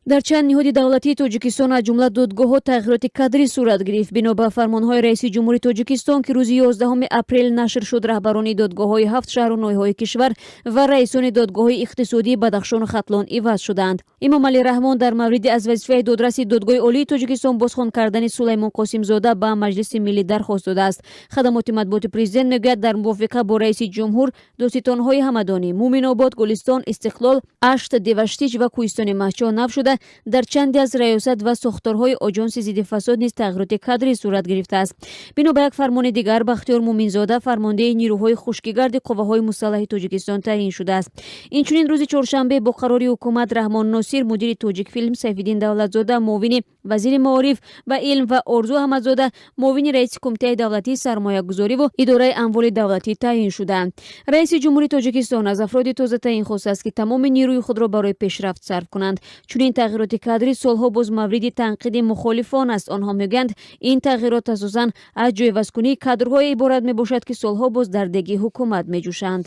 Дар чанд ниҳоди давлатии Тоҷикистон, аз ҷумла додгоҳҳо, тағйироти кадрӣ сурат гирифт. Бино ба фармонҳои раиси ҷумҳури Тоҷикистон, ки рӯзи 11 апрел нашр шуд, раҳбарони додгоҳҳои ҳафт шаҳру ноҳияҳои кишвар ва раисони додгоҳҳои иқтисодии Бадахшону Хатлон иваз шудаанд. Эмомалӣ Раҳмон дар мавриди аз вазифаи додраси Додгоҳи Олии Тоҷикистон бозхон кардани Сулаймон Қосимзода ба Маҷлиси Миллӣ дархост додааст. Хадамоти матбуоти президент мегӯяд, дар мувофиқа бо раиси ҷумҳур додситонҳои Ҳамадонӣ, Муъминобод, Гулистон, Истиқлол, Ашт, Деваштич ва Кӯҳистони Мастчоҳ нав шуда, дар чанде аз раёсат ва сохторҳои Оҷонси зидди фасод низ тағйироти кадрӣ сурат гирифтааст. Бино ба як фармони дигар, Бахтиёр Муъминзода фармондеҳи нирӯҳои хушкигарди Қувваҳои мусаллаҳи Тоҷикистон таъйин шудааст. Инчунин рӯзи чоршанбе бо қарори ҳукумат Раҳмон Носир мудири Тоҷикфилм, Сайфиддин Давлатзода муовини вазири маориф ва илм ва Орзу Аҳмадзода муовини раиси Кумитаи давлатии сармоягузориву идораи амволи давлатӣ таъйин шудаанд. Раиси ҷумҳури Тоҷикистон аз афроди тозатаъйин хостааст, ки тамоми нирӯи худро барои пешрафт сарф кунанд. Чунин тағйироти кадрӣ солҳо боз мавриди танқиди мухолифон аст. Онҳо мегӯянд, ин тағйирот асосан аз ҷойвазкунии кадрҳое иборат мебошад, ки солҳо боз дар деги ҳукумат меҷӯшанд.